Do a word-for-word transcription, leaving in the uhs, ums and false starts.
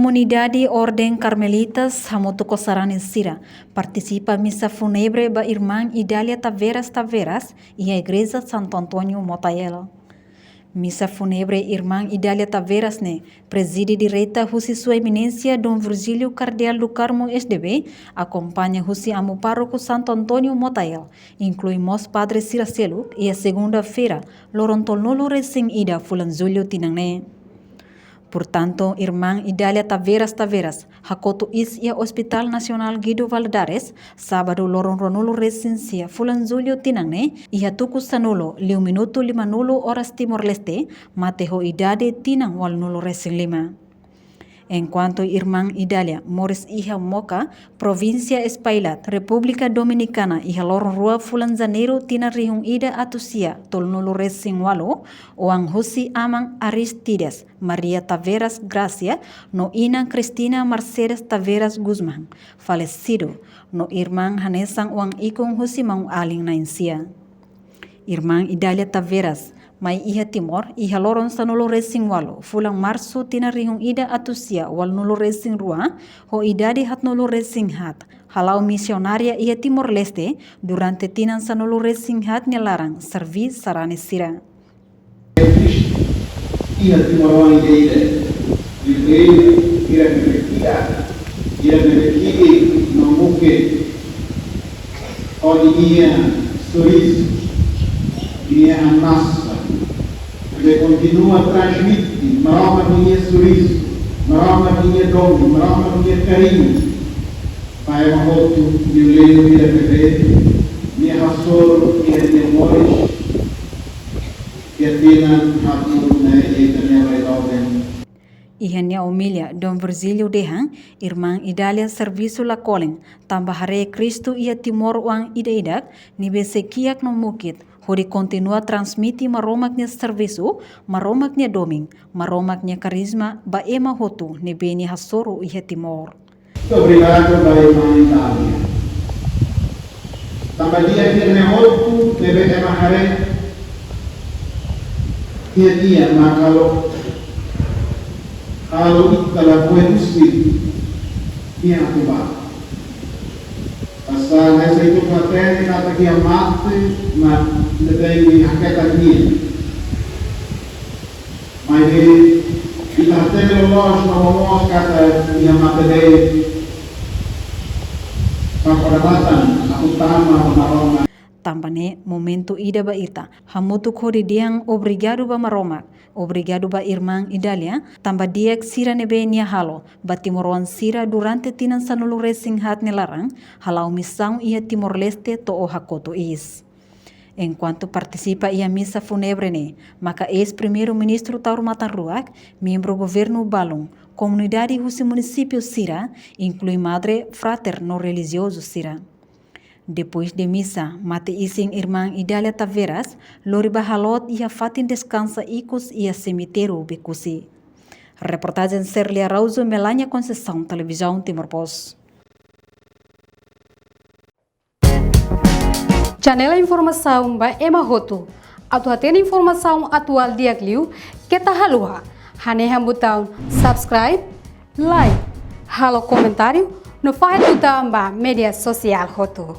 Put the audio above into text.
Komunidade Orden Karmelitas hamutuk ho sarani sira partisipa misa fúnebre ba Irmán Idália Taveiras Taveiras iha Igreja Santo António Motael. Misa fúnebre Irmán Idália Taveiras ne'e prezide direta husi Sua Eminénsia Dom Virgílio Kardeál do Carmo S D B, akompaña husi Amu Pároku Santo António Motael, inklui mós padre sira seluk, iha segunda-feira, loron tolunulu resin ida fulan Jullu tinan ne'e. Portantu, Irmán Idália Taveiras Taveiras hakotu iis iha Hospital Nasionál Guido Valadares, sábadu loron ruanulu resin sia fulan Jullu tinan ne'e, iha tuku sanulu liu minutu limanulu oras Timor-Leste, mate ho idade tinan ualunulu resin lima. Enkuantu Irmán Idália moris iha Moca, provínsia Espaillat, Repúblika Dominikana, iha loron rua fulan Janeiru tinan rihun ida atus sia tolunulu resin ualu, oan husi aman Aristides Maria Taveiras Gracia no inan Cristina Mercedes Taveiras Guzmán, falesidu, no irmán hanesan oan ikun husi maun-alin na'in sia. Irmán Idália Taveiras mai iha Timor iha loron sanulu resin ualu fulan Marsu tinan rihun ida atus sia ualunulu resin rua, ho idade haatnulu resin haat, hala'o misionária iha Timor-Leste durante tinan sanulu resin haat nia laran, serví sarani sira. Iha Timor-Leste, ira ne'ebé ki'ik, ira ne'ebé ki'ik no mukit, hodi nia sorriso, nia hanasa, ne'ebé kontinua transmite Maromak nia sorriso, Maromak nia domin, Maromak nia kariñu ba ema hotu, nia leu ida ne'ebé nia hasoru iha nia moris, iha tinan haatnulu ne'e, iha ita-nia rai doben. Iha nia omilia, Dom Virgílio dehan, Irmán Idália servisu la kolen, tanba haree Kristu iha Timor oan ida-idak ne'ebé sei kiak no mukit, hodi kontinua transmite Maromak nia servisu, Maromak nia domin, Maromak nia karisma ba ema hotu ne'ebé nia hasoru iha Timor. Obrigadu ba Irmán Idália. Tanba di'ak ida-ne'e hotu ne'ebé ema haree iha nia, mak halo, halo ita lakohi husi nia atu bá. Pasal ne'e sei ita hatene katak iha mate, mak ita tenke haketak nia. Maibé ita hatene loloos no momoos katak iha mate de'it, mak hodi matan atu tama ba Maromak. Tanba ne'e momentu ida ba ita hamutuk hodi dehan obrigadu ba Maromak, obrigadu ba Irmán Idália, tanba di'ak sira ne'ebé nia halo ba timoroan sira durante tinan sanulu resin haat nia laran, hala'o misaun iha Timor-Leste to'o hakotu iis. Enkuantu partisipa iha misa fúnebre ne'e, maka eis-Primeiru-Ministru Taur Matan Ruak, membru governu balun, komunidade husi munisípiu sira, inklui madre, frater no relijiozu sira. Depois de misa, mate-isin Irmán Idália Taveiras lori ba haloot iha fatin deskansa ikus iha semitériu Becusse. Reportajen Serlia Araújo, Melania Conceição, Televizaun Timor Post. Janela informasaun ba ema hotu. Atu hatene informasaun atuál di'ak liu, keta haluha hanehan butaun subscribe, like, halo komentáriu, no fahe tutan ba média sosiál hotu.